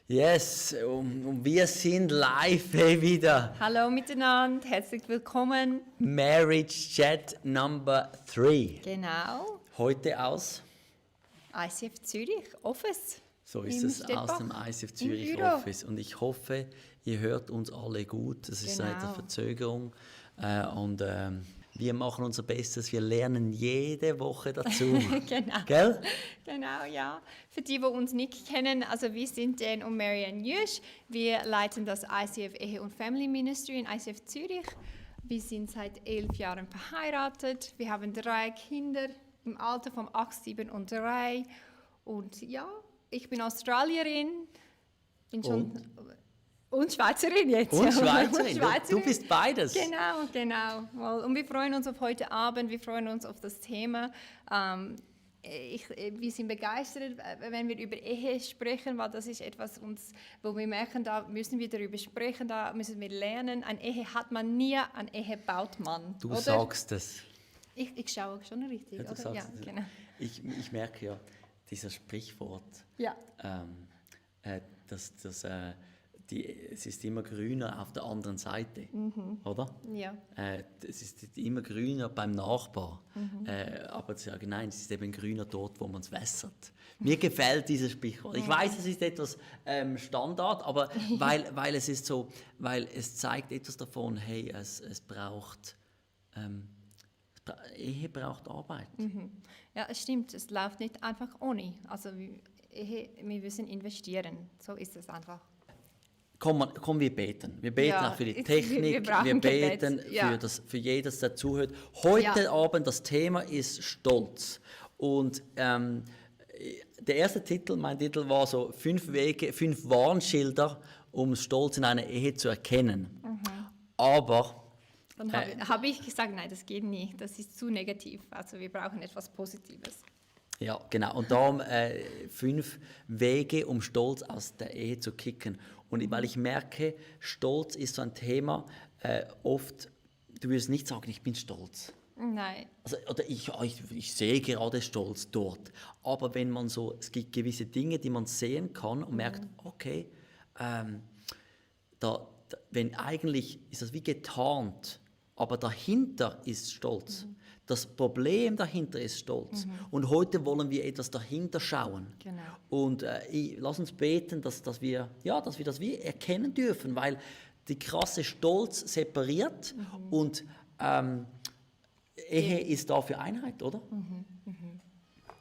Yes, und wir sind live wieder. Hallo miteinander, herzlich willkommen. Marriage Chat Number 3. Genau, Heute aus, ICF Zürich, Office. so ist im es, aus Stettbach, dem ICF im Zürich Büro. Office. Und ich hoffe, ihr hört uns alle gut. Das ist eine Genau. Verzögerung. Wir machen unser Bestes. Wir lernen jede Woche dazu. Genau. Gell? Genau, ja. Für die, die uns nicht kennen, also wir sind Dan und Marianne Jüsch. Wir leiten das ICF Ehe und Family Ministry in ICF Zürich. Wir sind seit 11 Jahren verheiratet. Wir haben 3 Kinder im Alter von 8, 7 und 3. Und ja, ich bin Australierin, bin schon... Und Schweizerin jetzt. Und ja. Schweizerin. Und Du bist beides. Genau. Und wir freuen uns auf heute Abend, wir freuen uns auf das Thema. Wir sind begeistert, wenn wir über Ehe sprechen, weil das ist etwas, wo wir merken, da müssen wir darüber sprechen, da müssen wir lernen. Eine Ehe hat man nie, eine Ehe baut man. Du oder? sagst es. Ich schaue schon richtig, Ja, du oder? sagst Ja, es. genau. Ich merke ja, dieser Sprichwort, Ja. es ist immer grüner auf der anderen Seite, oder? Ja. Es ist immer grüner beim Nachbar, aber zu sagen, nein, es ist eben grüner dort, wo man es wässert. Mir gefällt dieses Sprichwort. Ich weiß, es ist etwas Standard, aber weil es ist so, weil es zeigt etwas davon, hey, es braucht... Ehe braucht Arbeit. Ja, es stimmt, es läuft nicht einfach ohne. Also wir müssen investieren, so ist es einfach. Komm, wir beten. Wir beten Ja, auch für die wir Technik, brauchen wir beten Gebet, ja. für jedes, der zuhört. Heute Ja. Abend, das Thema ist Stolz. Und der erste Titel, mein Titel war so 5 Warnschilder, um Stolz in einer Ehe zu erkennen. Aber Dann habe ich gesagt, nein, das geht nicht, das ist zu negativ. Also wir brauchen etwas Positives. ja, genau. Und darum 5 Wege, um Stolz aus der Ehe zu kicken. Und weil ich merke, Stolz ist so ein Thema, oft, du wirst nicht sagen, ich bin stolz. Nein. Also, oder ich sehe gerade Stolz dort. Aber wenn man so, es gibt gewisse Dinge, die man sehen kann und merkt, okay, wenn eigentlich ist das wie getarnt, aber dahinter ist Stolz. Das Problem dahinter ist Stolz. Und heute wollen wir etwas dahinter schauen. Genau. Und lass uns beten, dass wir das wie erkennen dürfen, weil die krasse Stolz separiert und Ehe ist da für Einheit, oder?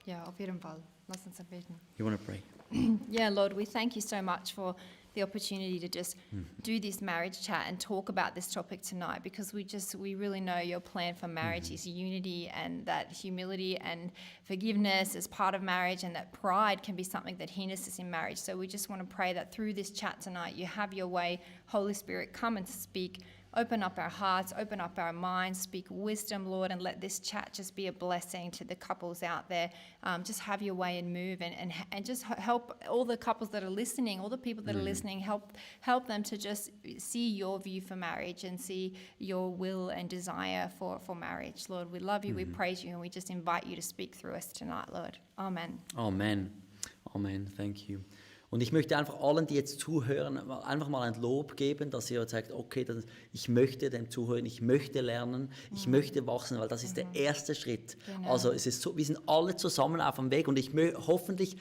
Ja, auf jeden Fall. Lass uns beten. You want to pray? Yeah, Lord, we thank you so much for the opportunity to just do this marriage chat and talk about this topic tonight, because we really know your plan for marriage is unity, and that humility and forgiveness is part of marriage, and that pride can be something that hinders us in marriage. So we just want to pray that through this chat tonight, you have your way. Holy Spirit, come and speak. Open up our hearts, open up our minds, speak wisdom, Lord, and let this chat just be a blessing to the couples out there. Just have your way and move, and just help all the couples that are listening, all the people that are listening, help them to just see your view for marriage and see your will and desire for marriage. Lord, we love you, we praise you, and we just invite you to speak through us tonight, Lord. Amen. Amen. Amen. Thank you. Und ich möchte einfach allen, die jetzt zuhören, einfach mal ein Lob geben, dass ihr sagt, okay, ich möchte dem zuhören, ich möchte lernen, ich möchte wachsen, weil das ist der erste Schritt. Genau. Also es ist so, wir sind alle zusammen auf dem Weg, und hoffentlich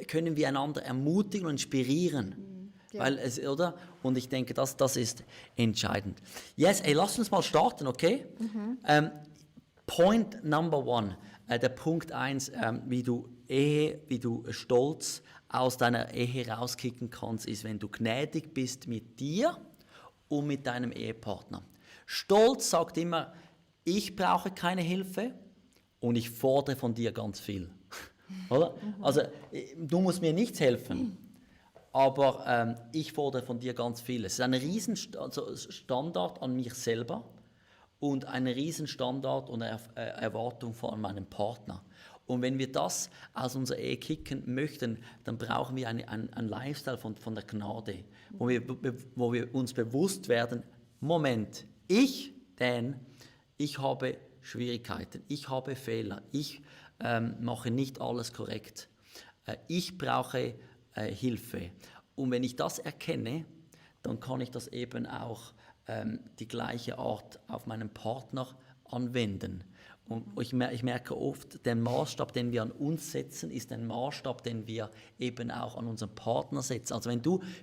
können wir einander ermutigen und inspirieren. Ja. Weil oder? Und ich denke, das ist entscheidend. Yes, lass uns mal starten, okay? Point number 1, der Punkt 1, wie du Stolz aus deiner Ehe rauskicken kannst, ist, wenn du gnädig bist mit dir und mit deinem Ehepartner. Stolz sagt immer, ich brauche keine Hilfe und ich fordere von dir ganz viel. Oder? Also, du musst mir nichts helfen, aber ich fordere von dir ganz viel. Es ist ein Riesenstandard an mich selber und ein Riesenstandard und Erwartung von meinem Partner. Und wenn wir das aus unserer Ehe kicken möchten, dann brauchen wir einen Lifestyle von der Gnade, wo wir uns bewusst werden, Moment, ich habe Schwierigkeiten, ich habe Fehler, ich mache nicht alles korrekt, ich brauche Hilfe. Und wenn ich das erkenne, dann kann ich das eben auch die gleiche Art auf meinen Partner anwenden. Und ich merke oft, der Maßstab, den wir an uns setzen, ist ein Maßstab, den wir eben auch an unseren Partner setzen. Also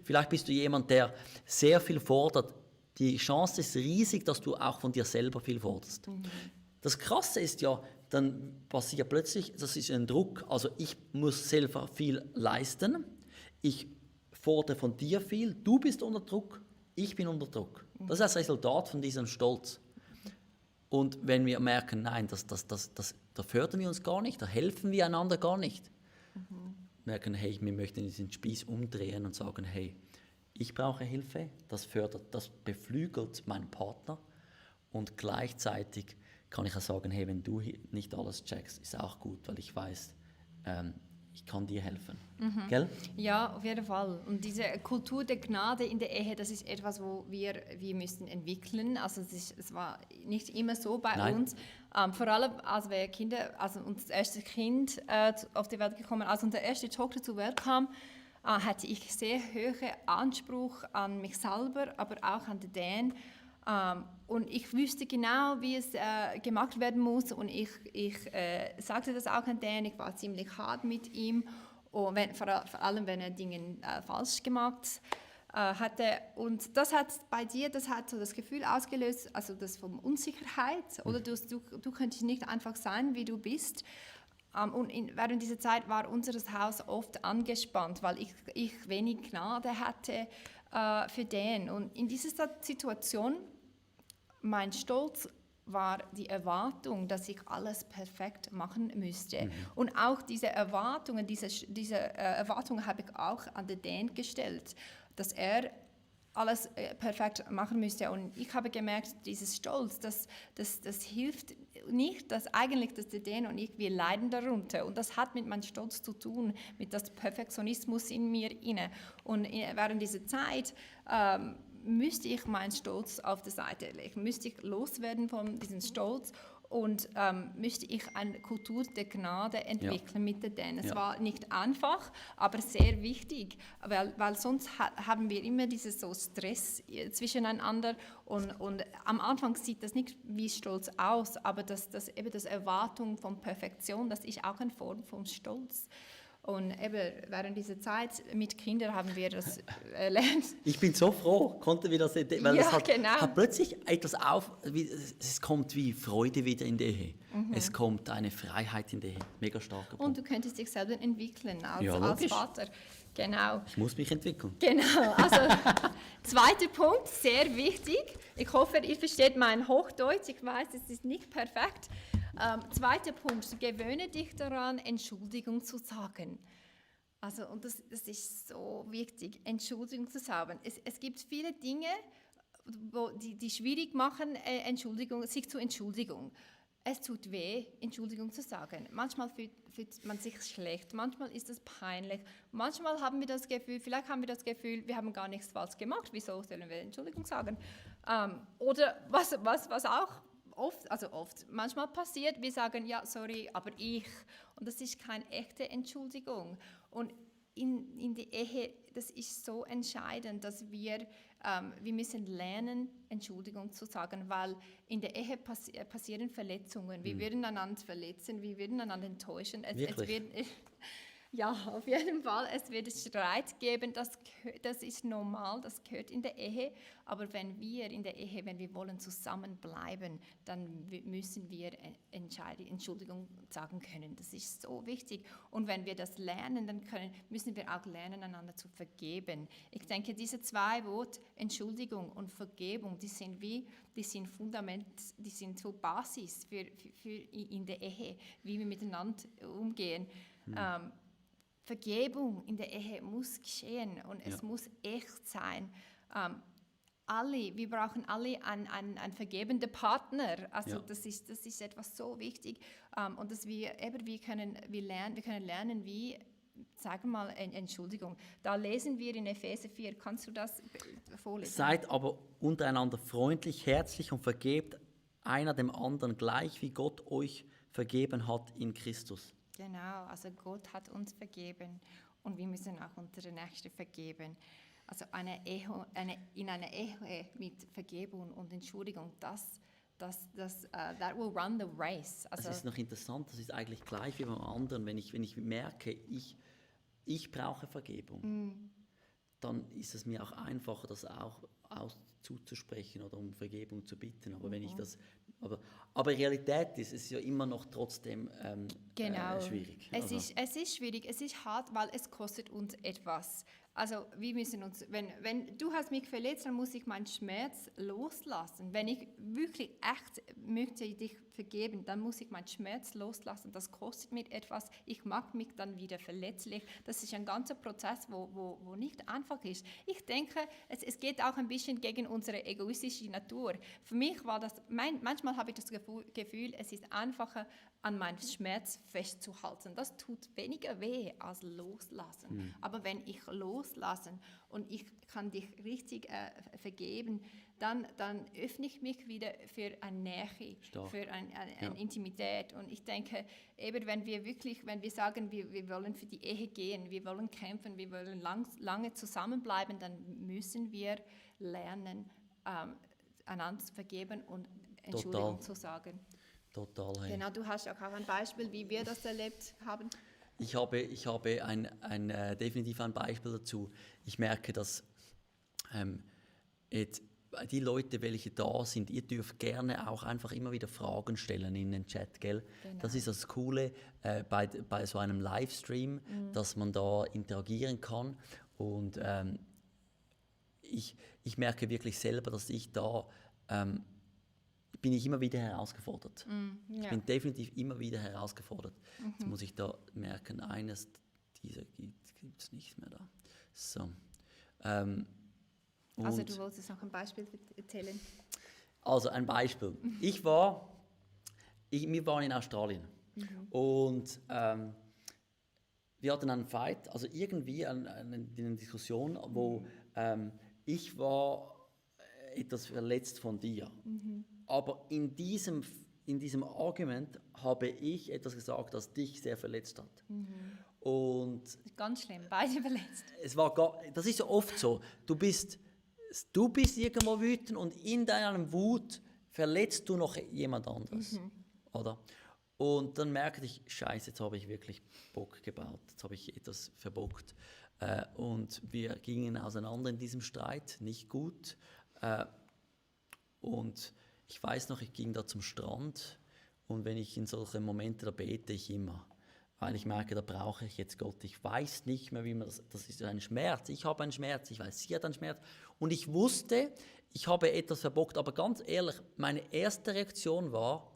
vielleicht bist du jemand, der sehr viel fordert, die Chance ist riesig, dass du auch von dir selber viel forderst. Das Krasse ist ja, dann passiert plötzlich, das ist ein Druck, also ich muss selber viel leisten, ich fordere von dir viel, du bist unter Druck, ich bin unter Druck. Das ist das Resultat von diesem Stolz. Und wenn wir merken, nein, da fördern wir uns gar nicht, da helfen wir einander gar nicht, merken, hey, wir möchten diesen Spieß umdrehen und sagen, hey, ich brauche Hilfe, das beflügelt meinen Partner und gleichzeitig kann ich auch sagen, hey, wenn du nicht alles checkst, ist auch gut, weil ich weiß, ich kann dir helfen. Gell? Ja, auf jeden Fall. Und diese Kultur der Gnade in der Ehe, das ist etwas, wo wir müssen entwickeln. Also es war nicht immer so bei uns. Vor allem, als wir als unser erstes Kind auf die Welt gekommen, als unsere erste Tochter zur Welt kam, hatte ich sehr hohen Anspruch an mich selber, aber auch an den Dan. Und ich wusste genau, wie es gemacht werden muss. Und ich sagte das auch an Dan. Ich war ziemlich hart mit ihm. Und vor allem, wenn er Dinge falsch gemacht hatte. Und das hat bei dir, das hat so das Gefühl ausgelöst, also das von Unsicherheit. Oder du könntest nicht einfach sein, wie du bist. Und während dieser Zeit war unser Haus oft angespannt, weil ich wenig Gnade hatte für den. Und in dieser Situation, mein Stolz war die Erwartung, dass ich alles perfekt machen müsste. Und auch diese Erwartungen habe ich auch an den Dan gestellt, dass er alles perfekt machen müsste. Und ich habe gemerkt, dieses Stolz, das hilft nicht, dass der Dan und ich, wir leiden darunter. Und das hat mit meinem Stolz zu tun, mit dem Perfektionismus in mir inne. Und während dieser Zeit müsste ich meinen Stolz auf die Seite legen, müsste ich loswerden von diesem Stolz und müsste ich eine Kultur der Gnade entwickeln mit den Dan. Es war nicht einfach, aber sehr wichtig, weil sonst haben wir immer diesen so Stress zwischeneinander und am Anfang sieht das nicht wie Stolz aus, aber das Erwartung von Perfektion, das ist auch eine Form von Stolz. Und eben während dieser Zeit mit Kindern haben wir das erlernt. Ich bin so froh, konnten wir das, weil es hat plötzlich etwas es kommt wie Freude wieder in die Ehe. Es kommt eine Freiheit in die Ehe, mega starker Punkt. Und du könntest dich selber entwickeln als Vater. Genau. Ich muss mich entwickeln. Genau, also zweiter Punkt, sehr wichtig. Ich hoffe, ihr versteht mein Hochdeutsch, ich weiß, es ist nicht perfekt. Zweiter Punkt, gewöhne dich daran, Entschuldigung zu sagen. Also, und das ist so wichtig, Entschuldigung zu sagen. Es gibt viele Dinge, die schwierig machen, sich zu entschuldigen. Es tut weh, Entschuldigung zu sagen. Manchmal fühlt man sich schlecht, manchmal ist es peinlich, manchmal haben wir das Gefühl, wir haben gar nichts falsch gemacht, wieso sollen wir Entschuldigung sagen? Oder was auch manchmal passiert, wir sagen, ja, sorry, aber ich. Und das ist keine echte Entschuldigung. Und in der Ehe, das ist so entscheidend, dass wir müssen lernen, Entschuldigung zu sagen, weil in der Ehe passieren Verletzungen. Wir werden einander verletzen, wir werden einander enttäuschen. Ja, auf jeden Fall. Es wird Streit geben, das ist normal, das gehört in der Ehe. Aber wenn wir wollen zusammenbleiben, dann müssen wir Entschuldigung sagen können. Das ist so wichtig. Und wenn wir das lernen, dann müssen wir auch lernen, einander zu vergeben. Ich denke, diese zwei Worte, Entschuldigung und Vergebung, die sind Fundament, die sind so Basis für in der Ehe, wie wir miteinander umgehen. Vergebung in der Ehe muss geschehen und es muss echt sein. Wir brauchen alle einen vergebenden Partner. Also das ist etwas so wichtig. Und dass wir können lernen, wie, sagen wir mal, Entschuldigung. Da lesen wir in Epheser 4. Kannst du das vorlesen? Seid aber untereinander freundlich, herzlich und vergebt einer dem anderen gleich, wie Gott euch vergeben hat in Christus. Genau, also Gott hat uns vergeben und wir müssen auch unsere Nächsten vergeben. Also in einer Ehe mit Vergebung und Entschuldigung, that will run the race. Das Also, ist noch interessant, das ist eigentlich gleich wie beim anderen. Wenn ich merke, ich brauche Vergebung, dann ist es mir auch einfacher, das auch zuzusprechen oder um Vergebung zu bitten. Aber wenn ich das, aber Realität ist, es ist ja immer noch trotzdem genau. schwierig. Es ist schwierig, es ist hart, weil es kostet uns etwas. Also wir müssen uns, wenn du hast mich verletzt, dann muss ich meinen Schmerz loslassen. Wenn ich wirklich echt möchte dich vergeben, dann muss ich meinen Schmerz loslassen. Das kostet mir etwas. Ich mache mich dann wieder verletzlich. Das ist ein ganzer Prozess, wo nicht einfach ist. Ich denke, es geht auch ein bisschen gegen unsere egoistische Natur. Für mich war das, manchmal habe ich das Gefühl, es ist einfacher, an meinem Schmerz festzuhalten. Das tut weniger weh als loslassen. Aber wenn ich loslasse und ich kann dich richtig vergeben, dann öffne ich mich wieder für eine Nähe, Stark. für eine Intimität. Und ich denke, eben wenn wir sagen, wir wollen für die Ehe gehen, wir wollen kämpfen, wir wollen lange zusammenbleiben, dann müssen wir lernen, einander zu vergeben und Entschuldigung zu sagen. Total. Hey. Genau, du hast auch ein Beispiel, wie wir das erlebt haben. Ich habe definitiv ein Beispiel dazu. Ich merke, dass die Leute, welche da sind, ihr dürft gerne auch einfach immer wieder Fragen stellen in den Chat, gell? Genau. Das ist das Coole bei so einem Livestream, dass man da interagieren kann. Und ich merke wirklich selber, dass ich da bin ich immer wieder herausgefordert. Ja. Ich bin definitiv immer wieder herausgefordert. Jetzt muss ich da merken, eines dieser gibt es nicht mehr da. So. Also du wolltest noch ein Beispiel erzählen? Also ein Beispiel. Wir waren in Australien und wir hatten einen Fight, also irgendwie eine Diskussion, wo ich war etwas verletzt von dir. Aber in diesem Argument habe ich etwas gesagt, das dich sehr verletzt hat. Und Ganz schlimm, beide verletzt. das ist ja oft so. Du bist irgendwo wütend und in deinem Wut verletzt du noch jemand anderes. Oder? Und dann merkte ich, Scheiße, jetzt habe ich wirklich Bock gebaut. Jetzt habe ich etwas verbockt. Und wir gingen auseinander in diesem Streit, nicht gut. Und ich weiß noch, ich ging da zum Strand und wenn ich in solchen Momenten, da bete ich immer, weil ich merke, da brauche ich jetzt Gott. Ich weiß nicht mehr, wie man das ist ein Schmerz. Ich habe einen Schmerz, ich weiß, sie hat einen Schmerz. Und ich wusste, ich habe etwas verbockt, aber ganz ehrlich, meine erste Reaktion war,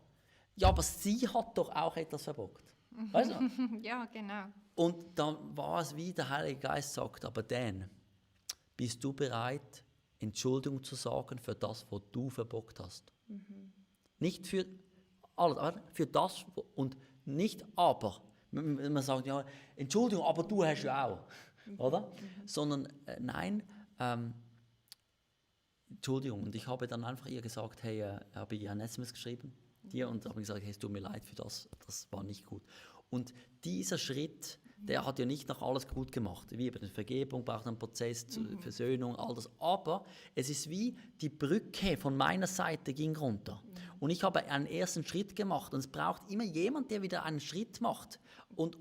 ja, aber sie hat doch auch etwas verbockt. Weißt du? Ja, genau. Und dann war es wie der Heilige Geist sagt, aber Dan, bist du bereit, Entschuldigung zu sagen für das, was du verbockt hast? Nicht für alles, aber für das und nicht aber. Man sagt ja, Entschuldigung, aber du hast ja auch, oder? Sondern nein, Entschuldigung. Und ich habe dann einfach ihr gesagt, hey, habe ihr ein SMS geschrieben, dir, und habe gesagt, hey, es tut mir leid für das war nicht gut. Und dieser Schritt, der hat ja nicht noch alles gut gemacht. Wie bei der Vergebung braucht einen Prozess, Versöhnung, all das. Aber es ist wie die Brücke von meiner Seite ging runter. Und ich habe einen ersten Schritt gemacht. Und es braucht immer jemand, der wieder einen Schritt macht. Und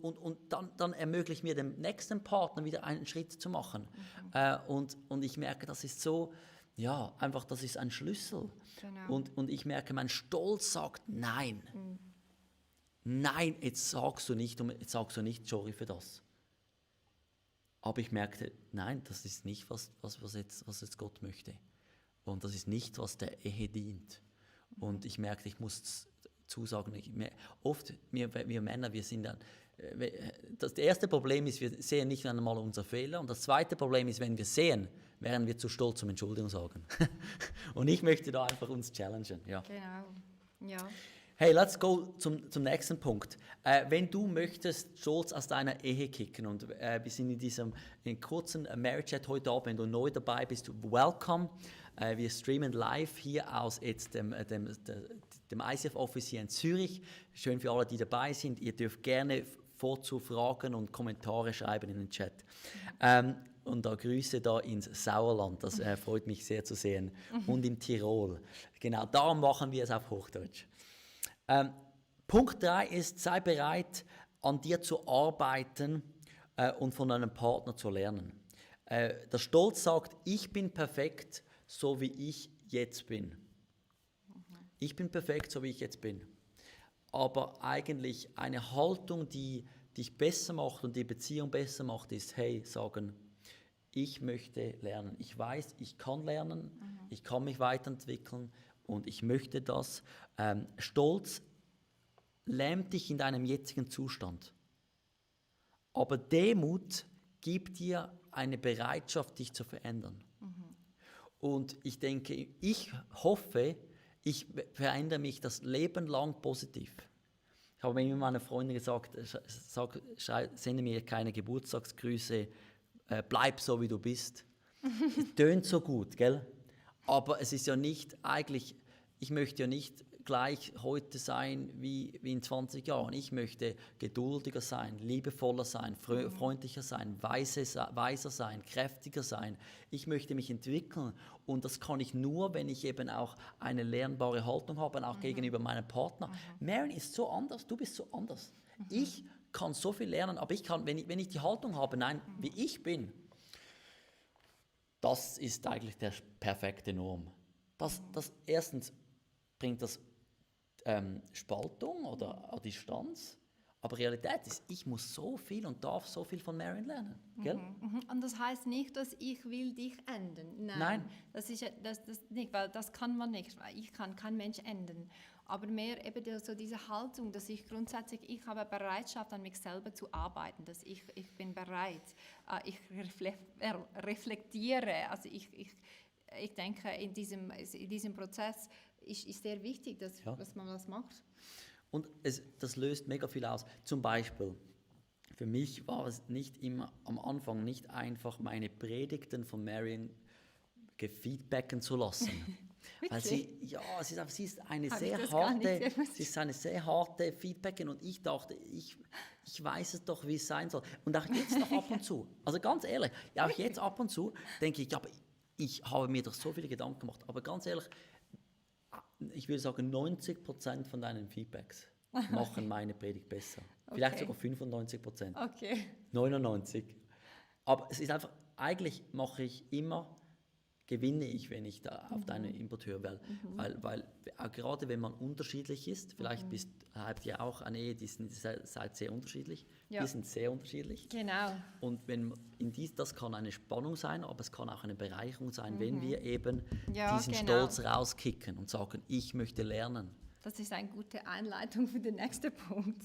dann ermöglicht mir dem nächsten Partner wieder einen Schritt zu machen. Und ich merke, das ist so, ja, einfach, das ist ein Schlüssel. Genau. Und ich merke, mein Stolz sagt nein. Nein, jetzt sagst du nicht, sorry für das. Aber ich merkte, nein, das ist nicht, was jetzt Gott möchte. Und das ist nicht, was der Ehe dient. Und ich merkte, ich muss zusagen, wir Männer, wir sind dann, das erste Problem ist, wir sehen nicht einmal unsere Fehler. Und das zweite Problem ist, wenn wir sehen, wären wir zu stolz, um Entschuldigung zu sagen. Und ich möchte da einfach uns challengen. Ja. Genau, ja. Hey, let's go zum nächsten Punkt. Wenn du möchtest Stolz aus deiner Ehe kicken und wir sind in diesem kurzen Marriage Chat heute Abend, wenn du neu dabei bist, welcome. Wir streamen live hier aus jetzt dem ICF Office hier in Zürich. Schön für alle, die dabei sind. Ihr dürft gerne vorzufragen und Kommentare schreiben in den Chat. Und da Grüße da ins Sauerland, das freut mich sehr zu sehen. Und im Tirol. Genau, darum machen wir es auf Hochdeutsch. Punkt 3 ist, sei bereit, an dir zu arbeiten und von deinem Partner zu lernen. Der Stolz sagt, ich bin perfekt, so wie ich jetzt bin. Ich bin perfekt, so wie ich jetzt bin. Aber eigentlich eine Haltung, die dich besser macht und die Beziehung besser macht, ist, hey, sagen, ich möchte lernen. Ich weiß, ich kann lernen, ich kann mich weiterentwickeln und ich möchte das. Stolz lähmt dich in deinem jetzigen Zustand. Aber Demut gibt dir eine Bereitschaft, dich zu verändern. Und ich denke, ich hoffe, ich verändere mich das Leben lang positiv. Ich habe immer meiner Freundin gesagt, sende mir keine Geburtstagsgrüße, bleib so, wie du bist. Es tönt so gut, gell? Aber es ist ja nicht eigentlich, ich möchte ja nicht gleich heute sein wie in 20 Jahren. Ich möchte geduldiger sein, liebevoller sein, freundlicher sein, weiser sein, kräftiger sein. Ich möchte mich entwickeln und das kann ich nur, wenn ich eben auch eine lernbare Haltung habe, auch gegenüber meinem Partner. Marion ist so anders, du bist so anders. Ich kann so viel lernen, aber ich kann, wenn ich die Haltung habe, nein, wie ich bin, das ist eigentlich der perfekte Norm. Das erstens bringt das Spaltung oder Distanz, aber Realität ist, ich muss so viel und darf so viel von Marion lernen. Gell? Und das heißt nicht, dass ich will dich ändern. Nein. Das ist das nicht, weil das kann man nicht. Ich kann kein Mensch ändern. Aber mehr eben so diese Haltung, dass ich grundsätzlich, ich habe Bereitschaft, an mich selber zu arbeiten, dass ich bin bereit, ich reflektiere, also ich denke, in diesem Prozess ist sehr wichtig, dass man das macht. Und das löst mega viel aus. Zum Beispiel, für mich war es nicht immer am Anfang nicht einfach, meine Predigten von Marion gefeedbacken zu lassen. Weil sie ist eine sehr harte Feedbackerin und ich dachte, ich weiß es doch, wie es sein soll. Und auch jetzt noch ab und zu, also ganz ehrlich, auch jetzt ab und zu denke ich, aber ich habe mir doch so viele Gedanken gemacht, aber ganz ehrlich, ich würde sagen, 90% von deinen Feedbacks machen meine Predigt besser. Vielleicht sogar 95%. Okay. 99%. Aber es ist einfach, eigentlich gewinne ich, wenn ich da auf deinen Input höre, weil gerade wenn man unterschiedlich ist, vielleicht habt ihr auch eine Ehe, seid sehr unterschiedlich, wir sind sehr unterschiedlich. Genau. Und das kann eine Spannung sein, aber es kann auch eine Bereicherung sein, wenn wir eben diesen Stolz rauskicken und sagen, ich möchte lernen. Das ist eine gute Einleitung für den nächsten Punkt.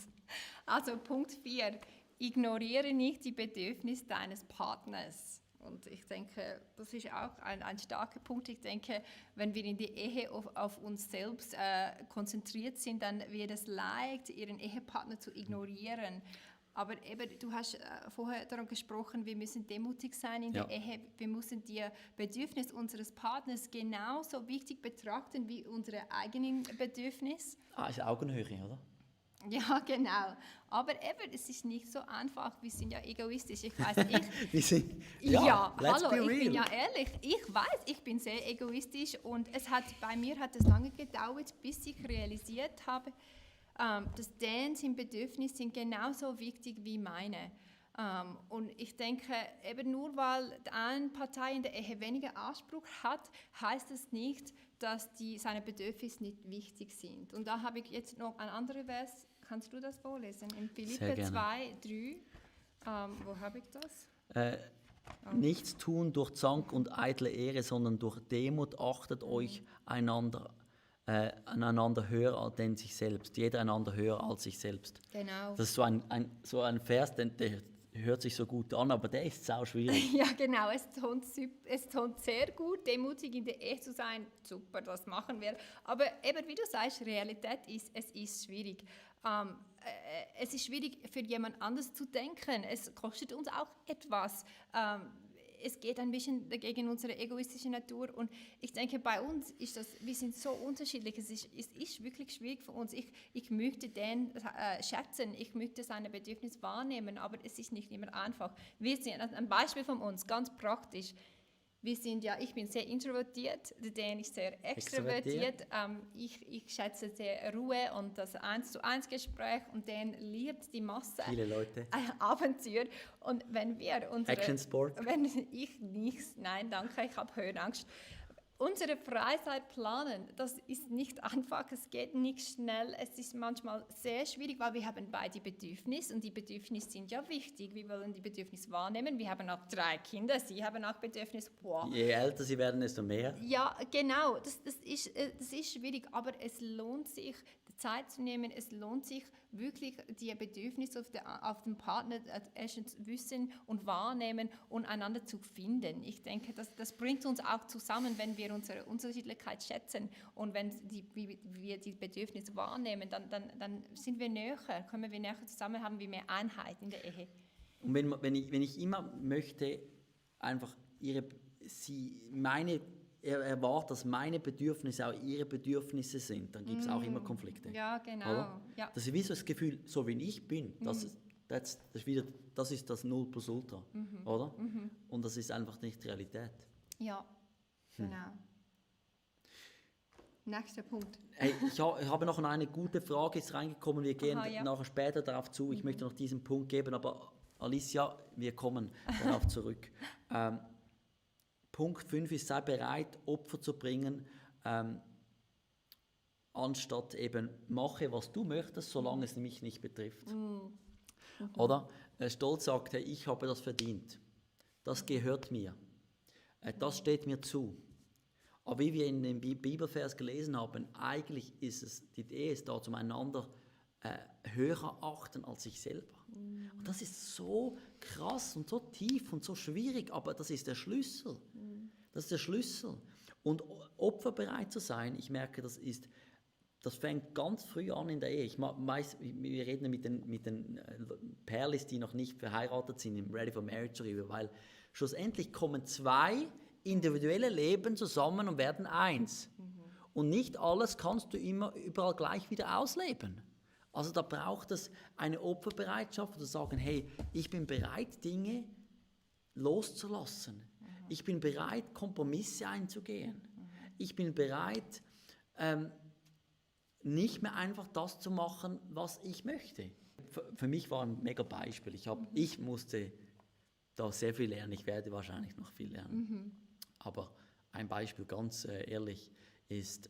Also Punkt 4, ignoriere nicht die Bedürfnisse deines Partners. Und ich denke, das ist auch ein starker Punkt. Ich denke, wenn wir in der Ehe auf uns selbst konzentriert sind, dann wird es leicht, ihren Ehepartner zu ignorieren. Aber eben, du hast vorher darum gesprochen, wir müssen demutig sein in der Ehe. Wir müssen die Bedürfnisse unseres Partners genauso wichtig betrachten wie unsere eigenen Bedürfnisse. Ist Augenhöhe, oder? Ja, genau. Aber eben, es ist nicht so einfach. Wir sind ja egoistisch. Ich weiß, hallo, ich bin ja ehrlich. Ich weiß, ich bin sehr egoistisch und bei mir hat es lange gedauert, bis ich realisiert habe, dass Dans Bedürfnisse sind genauso wichtig wie meine. Und ich denke, eben nur weil eine Partei in der Ehe weniger Anspruch hat, heißt es nicht, dass seine Bedürfnisse nicht wichtig sind. Und da habe ich jetzt noch ein anderes Vers. Kannst du das vorlesen? In Philippe 2, 3. Wo habe ich das? Nichts tun durch Zank und eitle Ehre, sondern durch Demut achtet euch einander höher denn sich selbst. Jeder einander höher als sich selbst. Genau. Das ist so ein Vers, der hört sich so gut an, aber der ist sau schwierig. Ja, genau. Es tont sehr gut, demutig in der Ehe zu sein. Super, das machen wir. Aber eben, wie du sagst, Realität ist, es ist schwierig. Es ist schwierig, für jemand anderes zu denken. Es kostet uns auch etwas. es geht ein bisschen gegen unsere egoistische Natur und ich denke, bei uns ist das, wir sind so unterschiedlich, es ist wirklich schwierig für uns. Ich möchte den schätzen, ich möchte seine Bedürfnisse wahrnehmen, aber es ist nicht immer einfach. Wir sind, ein Beispiel von uns, ganz praktisch, ich bin sehr introvertiert, der Dan ist sehr extrovertiert. Ich schätze sehr Ruhe und das 1-zu-1-Gespräch und Dan liebt die Masse. Viele Leute. Abenteuer. Und wenn wir Actionsport. wenn ich nichts, nein, danke, ich habe Höhenangst. Unsere Freizeit planen, das ist nicht einfach, es geht nicht schnell, es ist manchmal sehr schwierig, weil wir haben beide Bedürfnisse und die Bedürfnisse sind ja wichtig, wir wollen die Bedürfnisse wahrnehmen, wir haben auch 3 Kinder, sie haben auch Bedürfnisse. Wow. Je älter sie werden, desto mehr. Ja, genau, das ist schwierig, aber es lohnt sich, die Zeit zu nehmen, es lohnt sich wirklich, die Bedürfnisse auf den Partner erstens wissen und wahrnehmen und einander zu finden. Ich denke, das bringt uns auch zusammen, wenn wir unsere Unterschiedlichkeit schätzen und wenn wir die Bedürfnisse wahrnehmen, dann sind wir näher, kommen wir näher zusammen, haben wir mehr Einheit in der Ehe. Und wenn ich immer möchte, einfach erwarte, dass meine Bedürfnisse auch ihre Bedürfnisse sind, dann gibt es auch immer Konflikte. Ja, genau. Oder? Ja. Das ist wie so das Gefühl, so wie ich bin, das ist das Null plus Ultra, oder? Und das ist einfach nicht Realität. Ja, genau. Nächster Punkt. Hey, ich habe noch eine gute Frage ist reingekommen, wir gehen ja. nachher später darauf zu, ich möchte noch diesen Punkt geben, aber Alicia, wir kommen darauf zurück. Punkt 5 ist, sei bereit, Opfer zu bringen, anstatt eben, mache, was du möchtest, solange es mich nicht betrifft. Oder? Stolz sagt, hey, ich habe das verdient. Das gehört mir. Das steht mir zu. Aber wie wir in dem Bibelvers gelesen haben, eigentlich ist es, die Ehe ist da zum einander höher achten als sich selber. Und das ist so krass und so tief und so schwierig, aber das ist der Schlüssel. Das ist der Schlüssel. Und opferbereit zu sein, ich merke, das fängt ganz früh an in der Ehe. Wir reden mit den Perlis, die noch nicht verheiratet sind, im Ready for Marriage darüber, weil schlussendlich kommen 2 individuelle Leben zusammen und werden eins. Und nicht alles kannst du immer überall gleich wieder ausleben. Also da braucht es eine Opferbereitschaft, zu sagen, hey, ich bin bereit, Dinge loszulassen. Ich bin bereit, Kompromisse einzugehen. Ich bin bereit, nicht mehr einfach das zu machen, was ich möchte. Für mich war ein mega Beispiel. Ich musste da sehr viel lernen. Ich werde wahrscheinlich noch viel lernen. Aber ein Beispiel, ganz ehrlich, ist,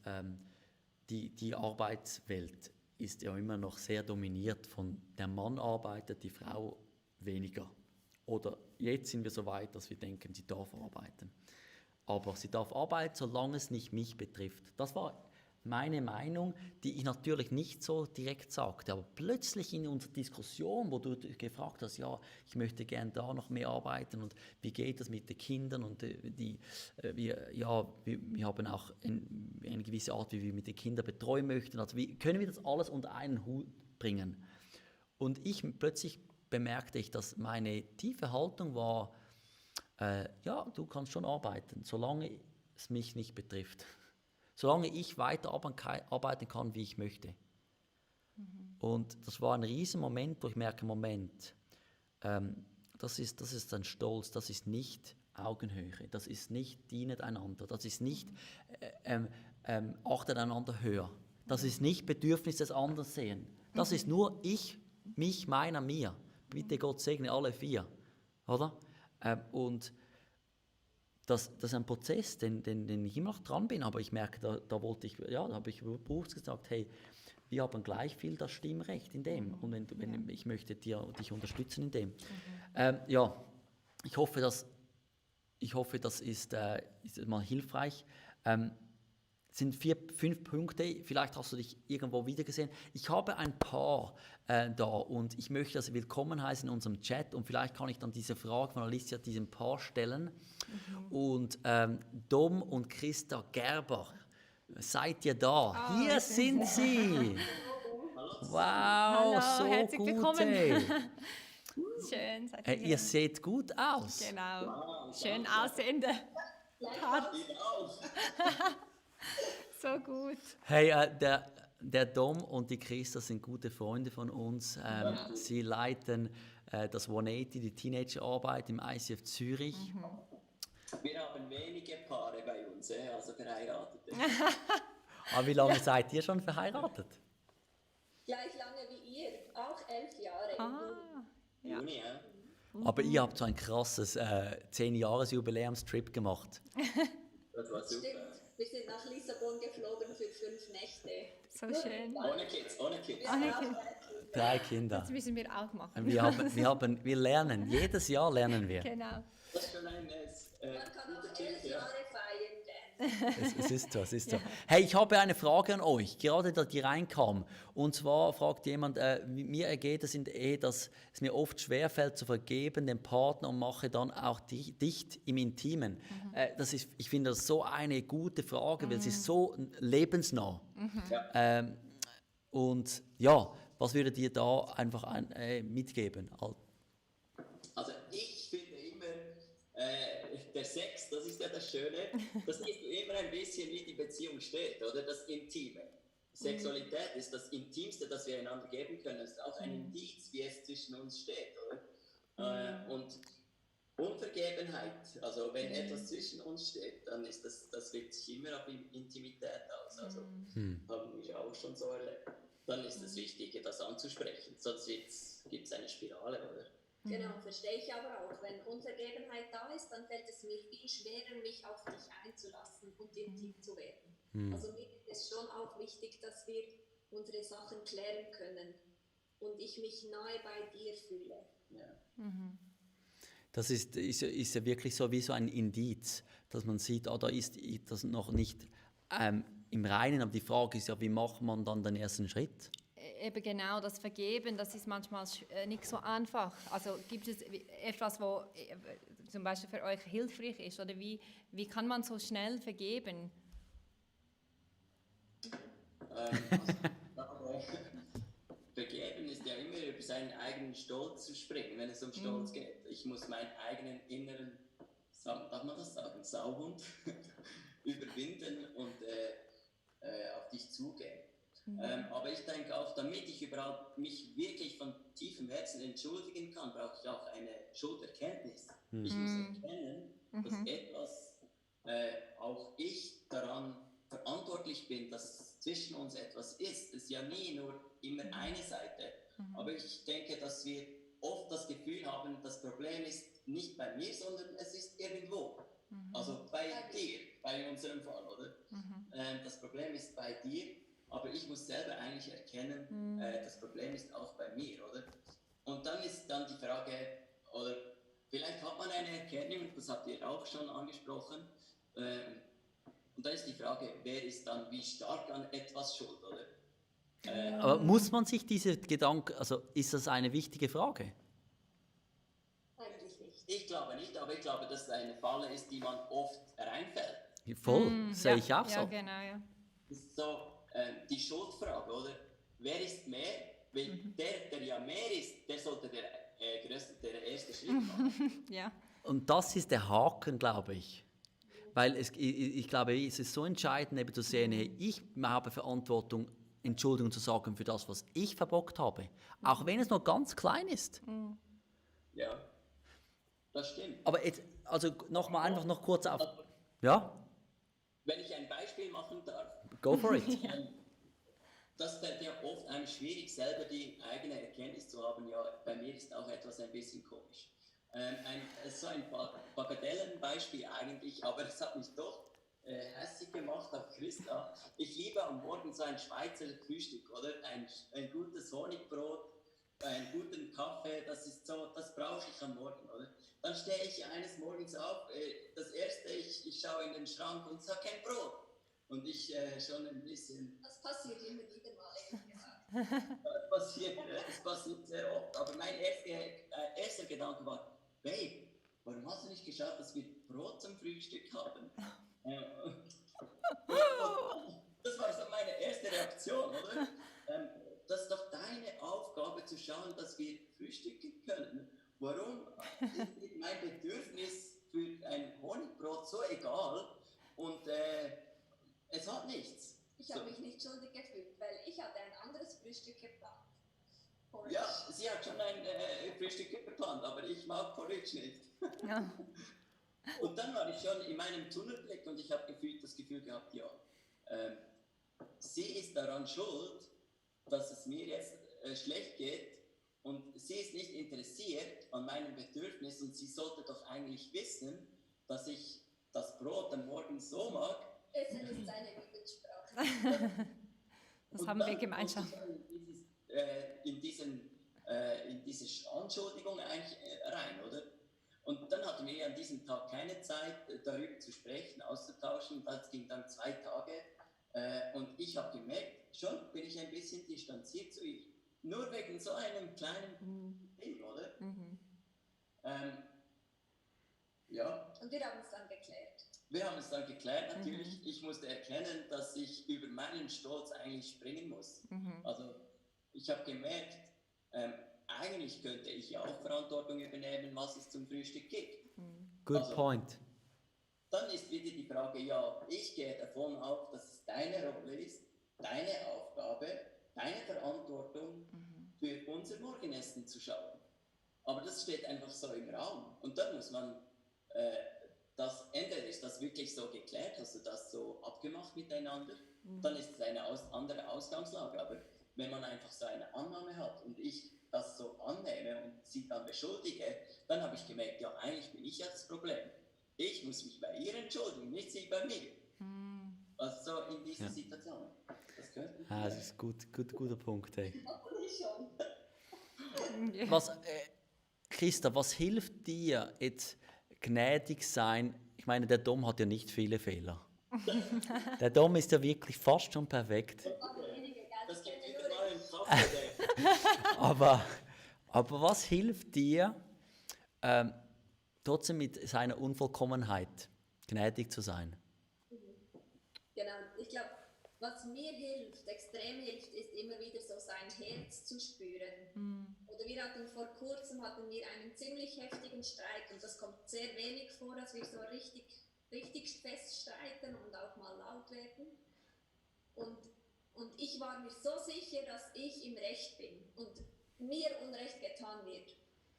die Arbeitswelt ist ja immer noch sehr dominiert von der Mann arbeitet, die Frau weniger. Oder jetzt sind wir so weit, dass wir denken, sie darf arbeiten. Aber sie darf arbeiten, solange es nicht mich betrifft. Das war meine Meinung, die ich natürlich nicht so direkt sagte. Aber plötzlich in unserer Diskussion, wo du gefragt hast, ja, ich möchte gerne da noch mehr arbeiten und wie geht das mit den Kindern und wir haben auch eine gewisse Art, wie wir mit den Kindern betreuen möchten. Also wie können wir das alles unter einen Hut bringen? Und plötzlich bemerkte ich, dass meine tiefe Haltung war, ja, du kannst schon arbeiten, solange es mich nicht betrifft. Solange ich weiter arbeiten kann, wie ich möchte. Und das war ein riesen Moment, wo ich merke, Moment, das ist ein Stolz, das ist nicht Augenhöhe, das ist nicht dienet einander, das ist nicht achtet einander höher, das ist nicht Bedürfnis des anderen sehen, das ist nur ich, mich, meiner, mir. Bitte Gott segne alle 4, oder? Und das ist ein Prozess, den ich immer noch dran bin, aber ich merke, da habe ich bewusst gesagt, hey, wir haben gleich viel das Stimmrecht in dem und ich möchte dich unterstützen in dem. Ich hoffe, das ist mal hilfreich. Sind 4-5 Punkte, vielleicht hast du dich irgendwo wiedergesehen. Ich habe ein paar da und ich möchte das willkommen heißen in unserem Chat und vielleicht kann ich dann diese Frage von Alicia diesem Paar stellen. Und Dom und Christa Gerber, seid ihr da? Hier sind sie! Wow, Hallo, so herzlich gut! willkommen. Ey. Schön, seid Hey, ihr ihr seht gut aus. Genau. Wow, Schön danke. aussehende. Ich auch. So gut. Hey, der Dom und die Christa sind gute Freunde von uns. Sie leiten das 180, die Teenagerarbeit im ICF Zürich. Wir haben wenige Paare bei uns, also Verheiratete. Aber wie lange seid ihr schon verheiratet? Gleich lange wie ihr, auch 11 Jahre. Ja. Juni, ja. Aber ihr habt so ein krasses 10-Jahres-Jubiläumstrip gemacht. Das war super. Stimmt, wir sind nach Lissabon geflogen für 5 Nächte. So schön. Ohne Kids, ohne Kids. Okay. 3 Kinder. Das müssen wir auch machen. Wir lernen, jedes Jahr lernen wir. Genau. Das ist schon ein Man kann guter auch Tipp, 11 ja. Jahre feiern. Es ist so, es ist so. Hey, ich habe eine Frage an euch, gerade da die reinkam. Und zwar fragt jemand, mir ergeht es in der Ehe, dass es mir oft schwerfällt zu vergeben dem Partner und mache dann auch dicht im Intimen. Ich finde das so eine gute Frage, weil sie ist so lebensnah. Ja. Und ja, was würdet ihr da einfach mitgeben? Also ich finde immer, der Sex, das ist ja das Schöne, das ist immer ein bisschen wie die Beziehung steht, oder? Das Intime. Sexualität ist das Intimste, das wir einander geben können. Es ist auch ein Indiz, wie es zwischen uns steht, oder? Und Unvergebenheit, also wenn etwas zwischen uns steht, dann ist das wirkt sich immer auf Intimität aus. Also haben wir auch schon so erlebt. Dann ist es wichtig, das anzusprechen, sonst gibt es eine Spirale, oder? Genau, verstehe ich aber auch. Wenn Unvergebenheit da ist, dann fällt es mir viel schwerer, mich auf dich einzulassen und intim zu werden. Also mir ist schon auch wichtig, dass wir unsere Sachen klären können und ich mich nahe bei dir fühle. Ja. Das ist ja wirklich so wie so ein Indiz, dass man sieht, da ist das noch nicht im Reinen, aber die Frage ist ja, wie macht man dann den ersten Schritt? Eben genau, das Vergeben, das ist manchmal nicht so einfach. Also gibt es etwas, wo zum Beispiel für euch hilfreich ist? Oder wie kann man so schnell vergeben? Vergeben ist ja immer über seinen eigenen Stolz zu springen, wenn es um Stolz geht. Ich muss meinen eigenen inneren, darf man das sagen, Sauhund überwinden und auf dich zugehen. Aber ich denke auch, damit ich überhaupt mich wirklich von tiefem Herzen entschuldigen kann, brauche ich auch eine Schulderkenntnis. Ich muss erkennen, dass etwas, auch ich daran verantwortlich bin, dass zwischen uns etwas ist. Es ist ja nie nur immer eine Seite. Aber ich denke, dass wir oft das Gefühl haben, das Problem ist nicht bei mir, sondern es ist irgendwo. Also bei dir, bei unserem Fall, oder? Das Problem ist bei dir, aber ich muss selber eigentlich erkennen, das Problem ist auch bei mir, oder? Und dann ist dann die Frage, oder vielleicht hat man eine Erkennung, das habt ihr auch schon angesprochen, und dann ist die Frage, wer ist dann wie stark an etwas schuld, oder? Aber muss man sich diese Gedanken, also ist das eine wichtige Frage? Eigentlich nicht. Ich glaube nicht, aber ich glaube, dass es eine Falle ist, die man oft reinfällt. Voll, sehe ich auch Ja, so. genau, ja. Das ist so die Schuldfrage, oder? Wer ist mehr? Weil der ja mehr ist, der sollte der erste Schritt machen. Ja. Und das ist der Haken, glaube ich. Weil ich glaube, es ist so entscheidend, eben zu sehen, hey, ich habe Verantwortung, Entschuldigung zu sagen für das, was ich verbockt habe. Auch wenn es nur ganz klein ist. Ja, das stimmt. Aber jetzt, also nochmal einfach noch kurz auf. Ja, Wenn ich ein Beispiel machen darf, go for it. das fällt ja oft einem schwierig, selber die eigene Erkenntnis zu haben. Ja, bei mir ist auch etwas ein bisschen komisch. So ein Bagatellenbeispiel eigentlich, aber es hat mich doch hässlich gemacht auf Christa. Ich liebe am Morgen so ein Schweizer Frühstück, oder? Ein gutes Honigbrot, einen guten Kaffee, das brauche ich am Morgen, oder? Dann stehe ich eines Morgens auf, das erste, ich schaue in den Schrank und sage kein Brot. Und ich schon ein bisschen... Das passiert immer wieder mal, ehrlich gesagt. Das passiert sehr oft, aber mein erster Gedanke war, Babe, warum hast du nicht geschaut, dass wir Brot zum Frühstück haben? Das war so meine erste Reaktion, oder? Das ist doch deine Aufgabe zu schauen, dass wir frühstücken können. warum ist mir mein Bedürfnis für ein Honigbrot so egal und es hat nichts. Ich habe mich nicht schuldig gefühlt, weil ich hatte ein anderes Frühstück geplant. Porridge. Ja, sie hat schon ein Frühstück geplant, aber ich mag Porridge nicht. Ja. Und dann war ich schon in meinem Tunnelblick und ich habe das Gefühl gehabt, ja, sie ist daran schuld, dass es mir jetzt schlecht geht und sie ist nicht interessiert an meinem Bedürfnis und sie sollte doch eigentlich wissen, dass ich das Brot am Morgen so mag. Essen ist seine Lieblingssprache. Das Und haben dann wir gemeinsam. muss ich in diese Anschuldigung eigentlich rein, oder? Und dann hatten wir an diesem Tag keine Zeit, darüber zu sprechen, auszutauschen. Das ging dann 2 Tage. Und ich habe gemerkt, schon bin ich ein bisschen distanziert zu ihr. Nur wegen so einem kleinen Ding, oder? Ja. Und wir haben es dann geklärt. Wir haben es dann geklärt, natürlich. Ich musste erkennen, dass ich über meinen Stolz eigentlich springen muss. Also ich habe gemerkt, eigentlich könnte ich ja auch Verantwortung übernehmen, was es zum Frühstück gibt. Good Also, point. Dann ist wieder die Frage, ja, ich gehe davon aus, dass es deine Rolle ist, deine Aufgabe, deine Verantwortung für unser Morgenessen zu schauen. Aber das steht einfach so im Raum. Und dann muss man entweder ist das wirklich so geklärt, hast du das so abgemacht miteinander, dann ist es eine andere Ausgangslage. Aber wenn man einfach so eine Annahme hat und ich das so annehme und sie dann beschuldige, dann habe ich gemerkt, ja, eigentlich bin ich ja das Problem. Ich muss mich bei ihr entschuldigen, nicht sie bei mir. Also so in dieser Situation. Das könnte Das ist guter Punkt. Hey. Aber ich schon. Christa, was hilft dir jetzt gnädig sein? Ich meine, der Dom hat ja nicht viele Fehler. Der Dom ist ja wirklich fast schon perfekt. Aber wenige, gell? das gibt wieder mal einen Kaffee. Aber was hilft dir, trotzdem mit seiner Unvollkommenheit gnädig zu sein? Genau, ich glaube, was mir hilft, extrem hilft, ist immer wieder so sein Herz zu spüren. Oder wir hatten vor kurzem einen ziemlich heftigen Streit und das kommt sehr wenig vor, dass wir so richtig fest streiten und auch mal laut werden. Und ich war mir so sicher, dass ich im Recht bin und mir Unrecht getan wird.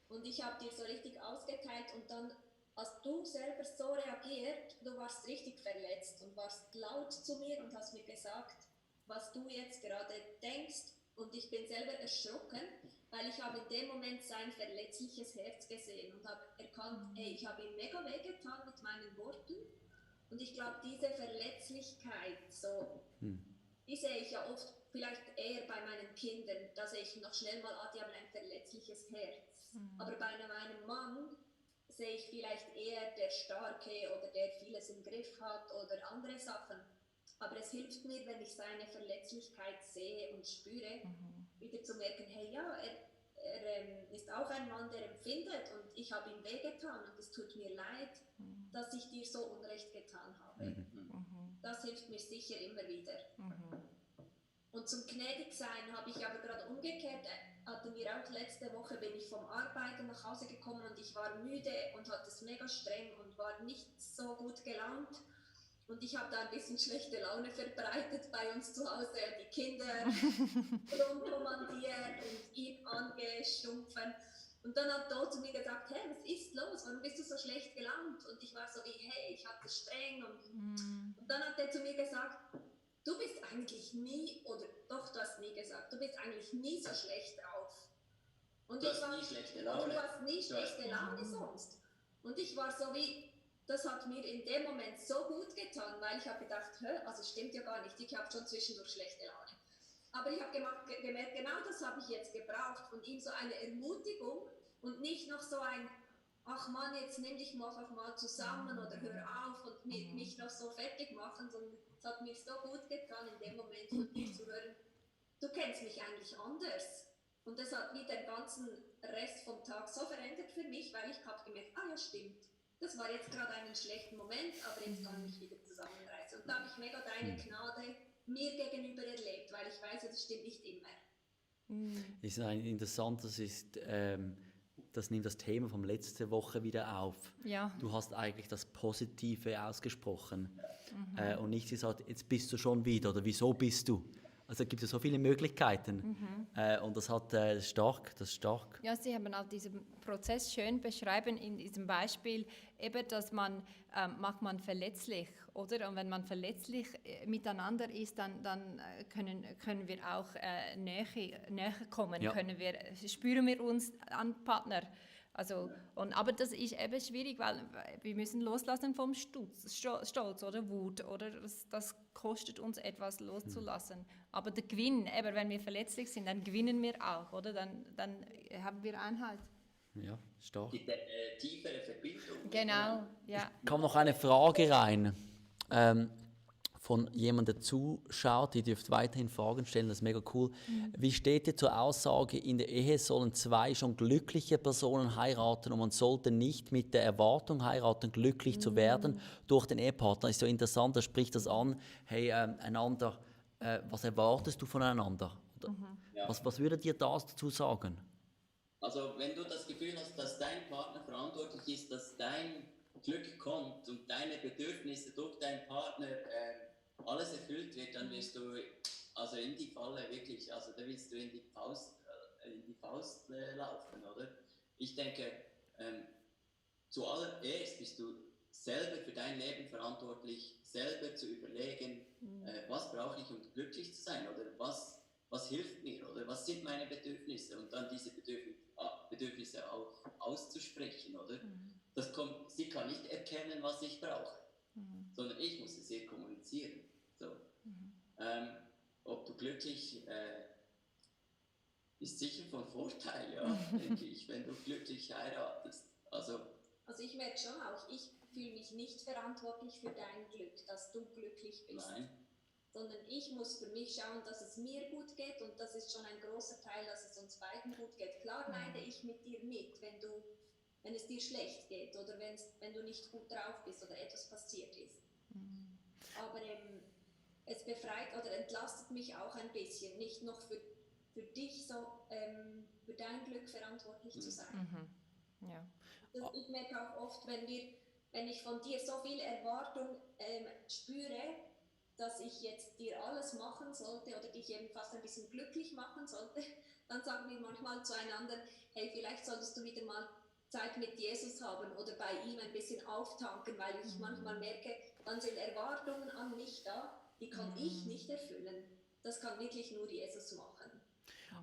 Und ich habe dir so richtig ausgeteilt und dann hast du selber so reagiert, du warst richtig verletzt und warst laut zu mir und hast mir gesagt, was du jetzt gerade denkst. Und ich bin selber erschrocken, weil ich habe in dem Moment sein verletzliches Herz gesehen und habe erkannt, hey, ich habe ihm mega wehgetan mit meinen Worten. Und ich glaube, diese Verletzlichkeit, die sehe ich ja oft vielleicht eher bei meinen Kindern. Da sehe ich noch schnell mal, die haben ein verletzliches Herz. Aber bei meinem Mann sehe ich vielleicht eher der Starke oder der vieles im Griff hat oder andere Sachen. Aber es hilft mir, wenn ich seine Verletzlichkeit sehe und spüre, wieder zu merken, hey ja, er ist auch ein Mann, der empfindet und ich habe ihm wehgetan und es tut mir leid, dass ich dir so Unrecht getan habe. Das hilft mir sicher immer wieder. Und zum Gnädigsein habe ich aber gerade umgekehrt, hatten wir auch letzte Woche, bin ich vom Arbeiten nach Hause gekommen und ich war müde und hatte es mega streng und war nicht so gut gelaunt. Und ich habe da ein bisschen schlechte Laune verbreitet bei uns zu Hause, die Kinder rumkommandiert und ihn angestumpfen. Und dann hat Dot zu mir gesagt, hey, was ist los, warum bist du so schlecht gelaunt? Und ich war so wie, hey, ich hatte streng. Und dann hat er zu mir gesagt, du bist eigentlich nie, oder doch, du hast nie gesagt, du bist eigentlich nie so schlecht drauf. Und Du hast nie schlechte Laune. Du hast nie schlechte Laune sonst. Und ich war so wie, das hat mir in dem Moment so gut getan, weil ich habe gedacht, also stimmt ja gar nicht, ich habe schon zwischendurch schlechte Laune. Aber ich habe gemerkt, genau das habe ich jetzt gebraucht, von ihm so eine Ermutigung und nicht noch so ein, ach Mann, jetzt nimm dich mal einfach mal zusammen oder hör auf und mich noch so fertig machen, sondern es hat mir so gut getan, in dem Moment von dir zu hören, du kennst mich eigentlich anders. Und das hat mir den ganzen Rest vom Tag so verändert für mich, weil ich habe gemerkt, ja stimmt, das war jetzt gerade einen schlechten Moment, aber jetzt kann ich mich wieder zusammenreißen. Und da habe ich mega deine Gnade mir gegenüber erlebt, weil ich weiß, das stimmt nicht immer. Ist interessant, das ist das nimmt das Thema vom letzten Woche wieder auf. Ja. Du hast eigentlich das Positive ausgesprochen und nicht gesagt, jetzt bist du schon wieder oder wieso bist du? Also gibt es so viele Möglichkeiten und das ist stark. Ja, Sie haben auch diesen Prozess schön beschreiben in diesem Beispiel, eben, dass macht man verletzlich, oder? Und wenn man verletzlich miteinander ist, dann können wir auch näher kommen, Ja. spüren wir uns an Partner. Also, aber das ist eben schwierig, weil wir müssen loslassen vom Stolz oder Wut, oder das kostet uns etwas loszulassen. Aber der Gewinn, eben, wenn wir verletzlich sind, dann gewinnen wir auch, oder? Dann haben wir Einhalt. Ja, stark. Die tiefere Verbindung. Genau, ja. Kam noch eine Frage rein von jemandem, der zuschaut. Ihr dürft weiterhin Fragen stellen, das ist mega cool. Wie steht ihr zur Aussage, in der Ehe sollen zwei schon glückliche Personen heiraten und man sollte nicht mit der Erwartung heiraten, glücklich zu werden durch den Ehepartner? Ist so interessant, da spricht das an, hey, was erwartest du voneinander? Ja. Was würdet ihr dazu sagen? Also wenn du das Gefühl hast, dass dein Partner verantwortlich ist, dass dein Glück kommt und deine Bedürfnisse durch deinen Partner alles erfüllt wird, dann wirst du also in die Falle wirklich, also da willst du in die Faust laufen, oder? Ich denke, zuallererst bist du selber für dein Leben verantwortlich, selber zu überlegen, was brauche ich, um glücklich zu sein, oder was hilft mir, oder was sind meine Bedürfnisse, und dann diese Bedürfnisse auch auszusprechen, oder? Sie kann nicht erkennen, was ich brauche, sondern ich muss es ihr kommunizieren. So. Ob du glücklich ist sicher von Vorteil, ja, denke ich, wenn du glücklich heiratest. Also ich merke schon auch, ich fühle mich nicht verantwortlich für dein Glück, dass du glücklich bist. nein. Sondern ich muss für mich schauen, dass es mir gut geht, und das ist schon ein großer Teil, dass es uns beiden gut geht. Klar leide ich mit dir mit, wenn es dir schlecht geht oder wenn du nicht gut drauf bist oder etwas passiert ist. Aber es befreit oder entlastet mich auch ein bisschen, nicht noch für dich so, für dein Glück verantwortlich zu sein. Ja. Ich merke auch oft, wenn ich von dir so viel Erwartung spüre, dass ich jetzt dir alles machen sollte oder dich eben fast ein bisschen glücklich machen sollte, dann sagen wir manchmal zueinander, hey, vielleicht solltest du wieder mal Zeit mit Jesus haben oder bei ihm ein bisschen auftanken, weil ich manchmal merke, dann sind Erwartungen an mich da, die kann ich nicht erfüllen. Das kann wirklich nur Jesus machen.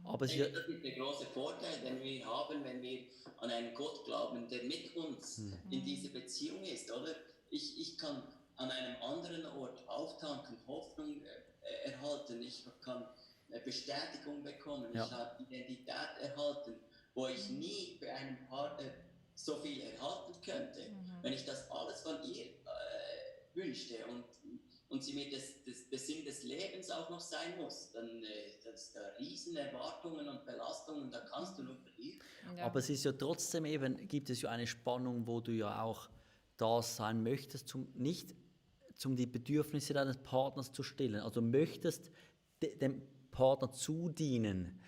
Aber Ich denke, das ist der große Vorteil, den wir haben, wenn wir an einen Gott glauben, der mit uns in dieser Beziehung ist, oder? Ich kann an einem anderen Ort auftanken, Hoffnung erhalten, ich kann Bestätigung bekommen, Ja. ich habe Identität erhalten, wo ich nie bei einem Partner so viel erhalten könnte. Wenn ich das alles von ihr wünschte und sie mir der Sinn des Lebens auch noch sein muss, dann das da riesen Erwartungen und Belastungen, da kannst du nur verlieren. Ja. Aber es ist ja trotzdem eben, gibt es ja eine Spannung, wo du ja auch da sein möchtest, nicht um die Bedürfnisse deines Partners zu stillen. Also möchtest dem Partner zudienen.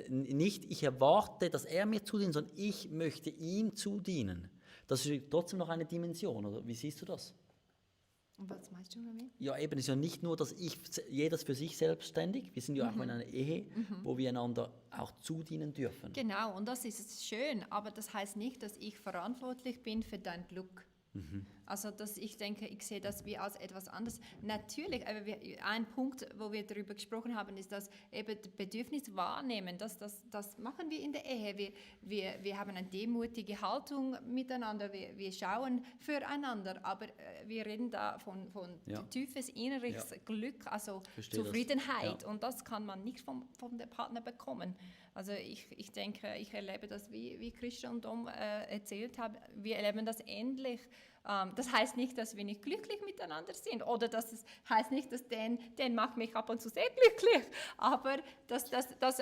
Nicht, ich erwarte, dass er mir zudient, sondern ich möchte ihm zudienen. Das ist trotzdem noch eine Dimension, oder? Wie siehst du das? Und was meinst du damit? Ja, eben, es ist ja nicht nur, dass jeder für sich selbstständig, wir sind ja auch in einer Ehe, wo wir einander auch zudienen dürfen. Genau, und das ist schön, aber das heißt nicht, dass ich verantwortlich bin für dein Glück. Also ich denke, ich sehe das wie als etwas anderes. Natürlich, aber ein Punkt, wo wir darüber gesprochen haben, ist, dass eben das Bedürfnis wahrnehmen, das machen wir in der Ehe. Wir haben eine demutige Haltung miteinander, wir schauen füreinander, aber wir reden da von Ja. tiefes inneres Ja. Glück, also Verstehe das. Zufriedenheit, Ja. und das kann man nicht vom dem Partner bekommen. Also ich denke, ich erlebe das, wie Christian und Dom erzählt haben, wir erleben das ähnlich. Das heißt nicht, dass wir nicht glücklich miteinander sind, oder das heißt nicht, dass den macht mich ab und zu sehr glücklich, aber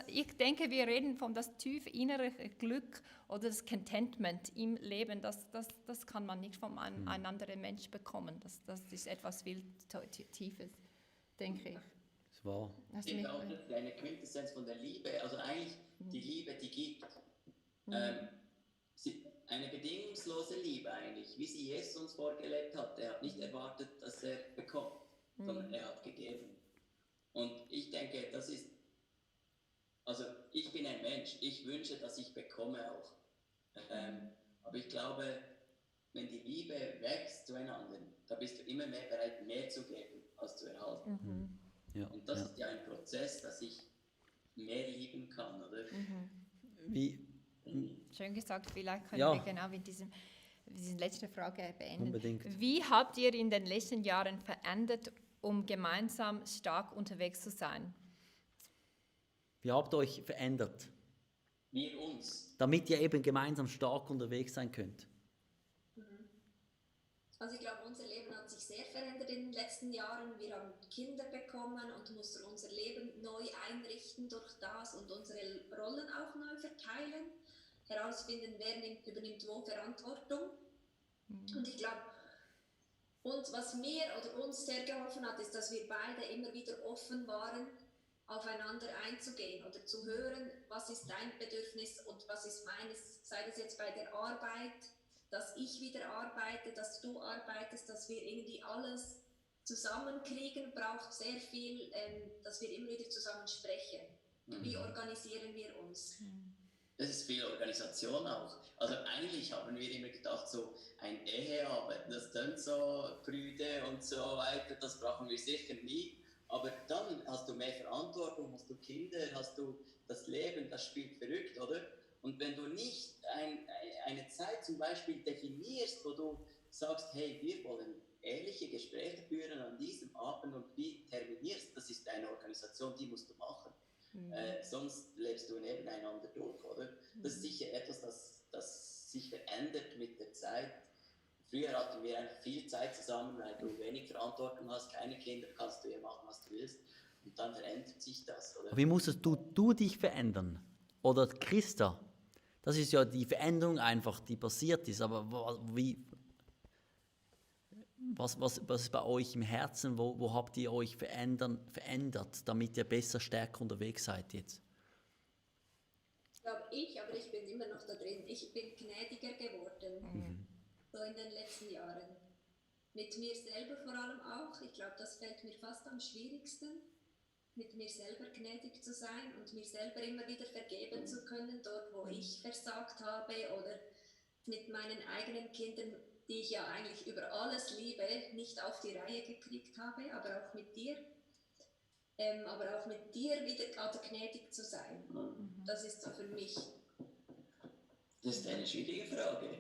ich denke, wir reden von das tief innere Glück oder das Contentment im Leben, das kann man nicht von einem anderen Mensch bekommen. Das ist etwas viel Tiefes, denke ich. Das war. Ich denke auch, das ist eine Quintessenz von der Liebe, also eigentlich die Liebe, die gibt. eine bedingungslose Liebe eigentlich, wie sie Jesus uns vorgelebt hat. Er hat nicht erwartet, dass er bekommt, sondern er hat gegeben. Und ich denke, das ist, also ich bin ein Mensch, ich wünsche, dass ich bekomme auch. Aber ich glaube, wenn die Liebe wächst zueinander, da bist du immer mehr bereit, mehr zu geben, als zu erhalten. Ja, Und das ist ja ein Prozess, dass ich mehr lieben kann, oder? Wie, Schön gesagt, vielleicht können Ja. wir genau mit diese letzte Frage beenden. Unbedingt. Wie habt ihr in den letzten Jahren verändert, um gemeinsam stark unterwegs zu sein? wie habt ihr euch verändert, Wir uns. damit ihr eben gemeinsam stark unterwegs sein könnt? Also ich glaube, unser Leben hat sich sehr verändert in den letzten Jahren. Wir haben Kinder bekommen und mussten unser Leben neu einrichten durch das und unsere Rollen auch neu verteilen, herausfinden, wer übernimmt wo Verantwortung. Und ich glaube, was mir oder uns sehr geholfen hat, ist, dass wir beide immer wieder offen waren, aufeinander einzugehen oder zu hören, was ist dein Bedürfnis und was ist meines, sei das jetzt bei der Arbeit, dass ich wieder arbeite, dass du arbeitest, dass wir irgendwie alles zusammenkriegen, braucht sehr viel, dass wir immer wieder zusammen sprechen. Wie organisieren wir uns? Das ist viel Organisation auch. Also eigentlich haben wir immer gedacht, so ein Eheabend, das klingt so prüde und so weiter, das brauchen wir sicher nie. Aber dann hast du mehr Verantwortung, hast du Kinder, hast du das Leben, das spielt verrückt, oder? Und wenn du nicht eine Zeit zum Beispiel definierst, wo du sagst, hey, wir wollen ehrliche Gespräche führen an diesem Abend und wie terminierst, das ist eine Organisation, die musst du machen. Sonst lebst du nebeneinander durch, oder? Das ist sicher etwas, das sich verändert mit der Zeit. Früher hatten wir einfach viel Zeit zusammen, weil du wenig Verantwortung hast, keine Kinder, kannst du ja machen, was du willst. Und dann verändert sich das, oder? Wie musstest du dich verändern? Oder Christa? Das ist ja die Veränderung einfach, die passiert ist. Aber was ist bei euch im Herzen? Wo habt ihr euch verändert, damit ihr besser, stärker unterwegs seid jetzt? Aber ich bin immer noch da drin. Ich bin gnädiger geworden, so in den letzten Jahren. Mit mir selber vor allem auch. Ich glaube, das fällt mir fast am schwierigsten, mit mir selber gnädig zu sein und mir selber immer wieder vergeben zu können, dort wo ich versagt habe oder mit meinen eigenen Kindern, die ich ja eigentlich über alles liebe, nicht auf die Reihe gekriegt habe, aber auch mit dir. Aber auch mit dir wieder gnädig zu sein. Das ist so für mich. Das ist eine schwierige Frage.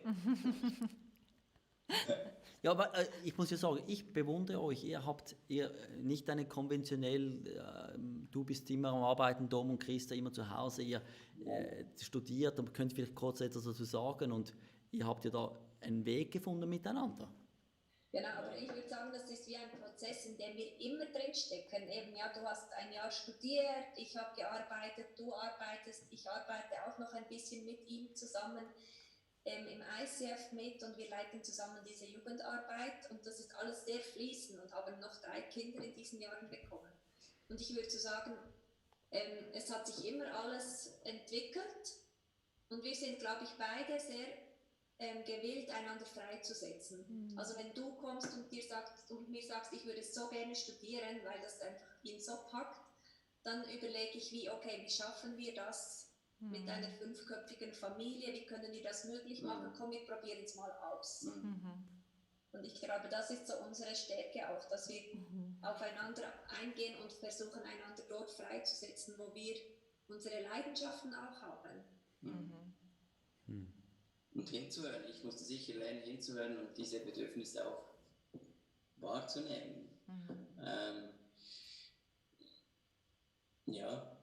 Ja, aber ich muss ja sagen, ich bewundere euch. Ihr nicht eine konventionell, du bist immer am Arbeiten, Dom und Christa immer zu Hause. Ihr studiert und könnt vielleicht kurz etwas dazu sagen. Und ihr habt ja da einen Weg gefunden miteinander. Genau, aber ich würde sagen, das ist wie ein Prozess, in dem wir immer drinstecken. Eben, ja, du hast ein Jahr studiert, ich habe gearbeitet, du arbeitest, ich arbeite auch noch ein bisschen mit ihm zusammen im ICF mit und wir leiten zusammen diese Jugendarbeit und das ist alles sehr fließend und haben noch 3 Kinder in diesen Jahren bekommen. Und ich würde so sagen, es hat sich immer alles entwickelt und wir sind, glaube ich, beide sehr gewillt, einander freizusetzen. Also wenn du kommst und mir sagst, ich würde so gerne studieren, weil das einfach ihn so packt, dann überlege ich, wie schaffen wir das mit einer 5-köpfigen Familie, wie können wir das möglich machen? Komm, wir probieren es mal aus. Und ich glaube, das ist so unsere Stärke auch, dass wir aufeinander eingehen und versuchen, einander dort freizusetzen, wo wir unsere Leidenschaften auch haben. Und hinzuhören. Ich musste sicher lernen, hinzuhören und diese Bedürfnisse auch wahrzunehmen. Ja,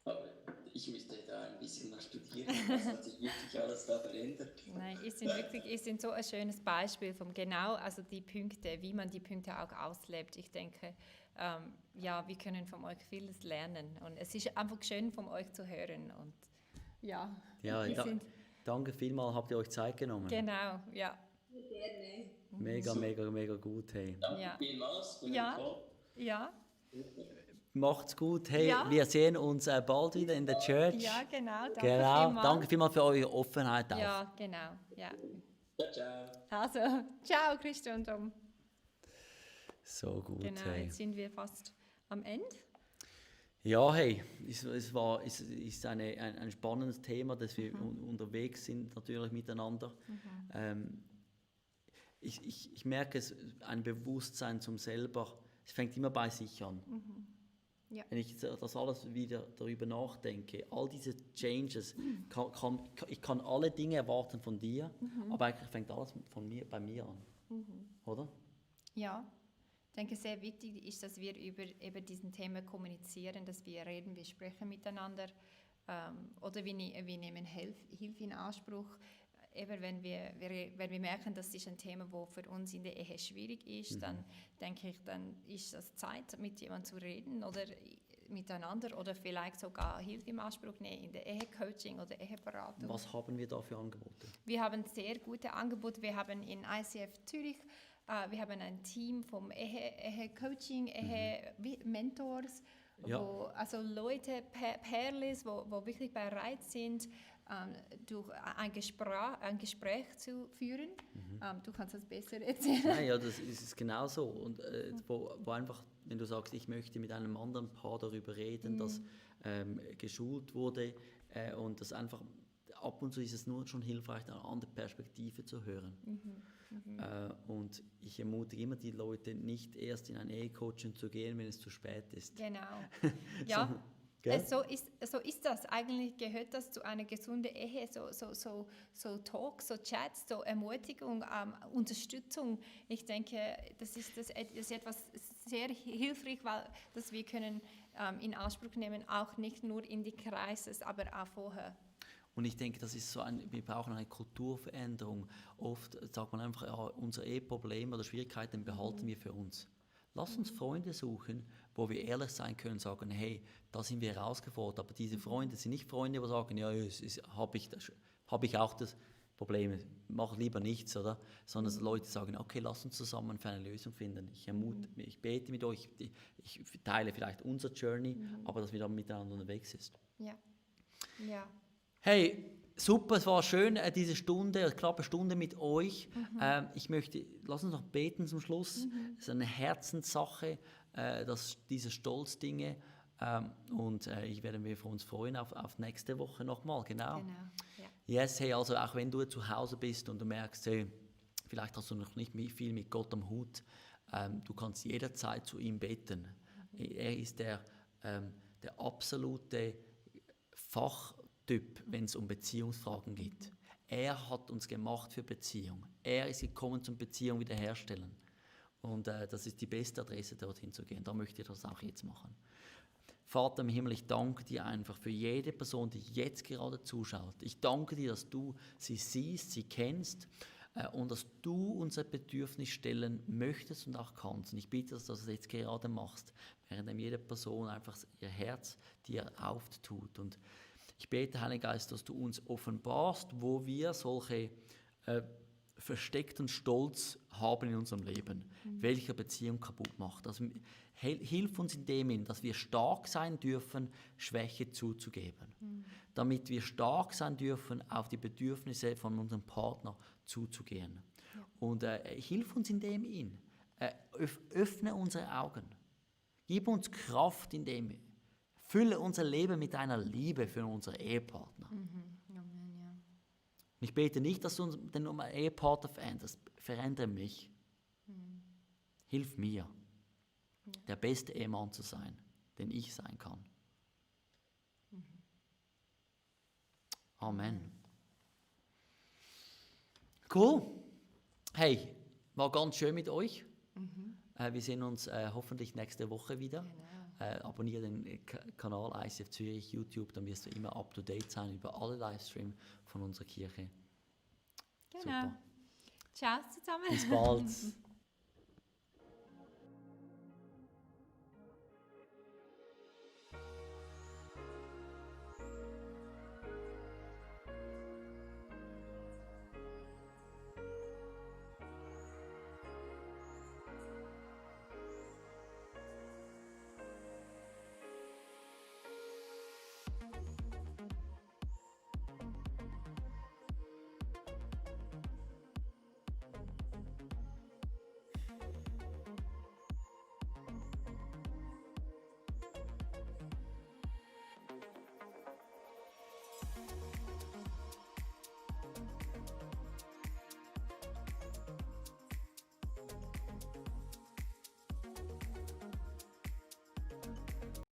aber ich müsste da ein bisschen noch studieren. Was hat sich wirklich alles da verändert? Nein, ihr sind so ein schönes Beispiel von also die Punkte, wie man die Punkte auch auslebt. Ich denke, ja, wir können von euch vieles lernen und es ist einfach schön, von euch zu hören und ja. Danke vielmals, habt ihr euch Zeit genommen. Genau, ja. Gerne. Mega, mega, mega gut, hey. Danke vielmals für den Call. Ja. Macht's gut. Hey, Ja. wir sehen uns bald wieder in der Church. Ja, genau. Danke Genau. vielmals. Danke vielmals für eure Offenheit auch. Ja, genau. Ja. Ciao, ciao. Also, ciao, Christian und Tom. So gut. Genau, Hey. jetzt sind wir fast am Ende. Ja, hey, es ist ein spannendes Thema, dass wir unterwegs sind natürlich miteinander. Ich merke es, ein Bewusstsein zum selber, es fängt immer bei sich an. Ja. Wenn ich das alles wieder darüber nachdenke, all diese Changes, ich kann alle Dinge erwarten von dir, aber eigentlich fängt alles bei mir an. Oder? Ja, ich denke, sehr wichtig ist, dass wir über diesen Thema kommunizieren, dass wir reden, wir sprechen miteinander oder wir nehmen Hilfe in Anspruch. Eben wenn wir merken, das ist ein Thema, das für uns in der Ehe schwierig ist, dann denke ich, dann ist es Zeit, mit jemandem zu reden oder miteinander oder vielleicht sogar Hilfe in Anspruch nehmen in der Ehecoaching oder Eheberatung. Was haben wir da für Angebote? Wir haben sehr gute Angebote. Wir haben in ICF Zürich, wir haben ein Team vom Ehe-Coaching, Ehe-Mentors, Ja. also Leute, Pairless, wo wirklich bereit sind, durch ein Gespräch zu führen. Du kannst das besser erzählen. Nein, ja, das ist genau so. Und wo einfach, wenn du sagst, ich möchte mit einem anderen Paar darüber reden, das geschult wurde und das einfach, ab und zu ist es nur schon hilfreich, eine andere Perspektive zu hören. Und ich ermutige immer die Leute, nicht erst in ein Ehecoaching zu gehen, wenn es zu spät ist. Genau. Ja. Gell? So ist das. Eigentlich gehört das zu einer gesunden Ehe, so Talk, so Chats, so Ermutigung, Unterstützung. Ich denke, das ist etwas sehr hilfreich, weil das wir können in Anspruch nehmen, auch nicht nur in die Kreises, aber auch vorher. Und ich denke, das ist wir brauchen eine Kulturveränderung. Oft sagt man einfach, ja, unsere Eheprobleme oder Schwierigkeiten behalten wir für uns. Lass uns Freunde suchen, wo wir ehrlich sein können, sagen, hey, da sind wir herausgefordert, aber diese Freunde sind nicht Freunde, die sagen, ja, habe ich auch das Problem, mach lieber nichts, oder? Sondern Leute sagen, okay, lass uns zusammen für eine Lösung finden. Ich bete mit euch, ich teile vielleicht unser Journey, aber dass wir dann miteinander unterwegs sind. Ja. Ja. Hey, super, es war schön, diese Stunde, eine knappe Stunde mit euch. Lass uns noch beten zum Schluss. Es ist eine Herzenssache, diese Stolzdinge. Und ich werde mich für uns freuen auf nächste Woche nochmal, genau. Genau. Ja. Yes, hey, also auch wenn du zu Hause bist und du merkst, hey, vielleicht hast du noch nicht viel mit Gott am Hut, du kannst jederzeit zu ihm beten. Er ist der absolute Fachtyp, wenn es um Beziehungsfragen geht. Er hat uns gemacht für Beziehung. Er ist gekommen zum Beziehung wiederherstellen. Und das ist die beste Adresse, dorthin zu gehen. Da möchte ich das auch jetzt machen. Vater im Himmel, ich danke dir einfach für jede Person, die jetzt gerade zuschaut. Ich danke dir, dass du sie siehst, sie kennst und dass du unser Bedürfnis stellen möchtest und auch kannst. Und ich bitte, dass du das jetzt gerade machst, während jede Person einfach ihr Herz dir auftut. Und ich bete, Heiliger Geist, dass du uns offenbarst, wo wir solche versteckten Stolz haben in unserem Leben, welche Beziehung kaputt macht. Also hilf uns in dem, dass wir stark sein dürfen, Schwäche zuzugeben. Damit wir stark sein dürfen, auf die Bedürfnisse von unserem Partner zuzugehen. Ja. Und hilf uns in dem. Öffne unsere Augen. Gib uns Kraft in dem. Fülle unser Leben mit deiner Liebe für unsere Ehepartner. Amen, ja. Ich bete nicht, dass du den Ehepartner veränderst. Verändere mich. Hilf mir, der beste Ehemann zu sein, den ich sein kann. Amen. Cool. Hey, war ganz schön mit euch. Wir sehen uns hoffentlich nächste Woche wieder. Genau. Abonniere den Kanal ICF Zürich YouTube, dann wirst du immer up to date sein über alle Livestreams von unserer Kirche. Genau. Super. Ciao zusammen. Bis bald.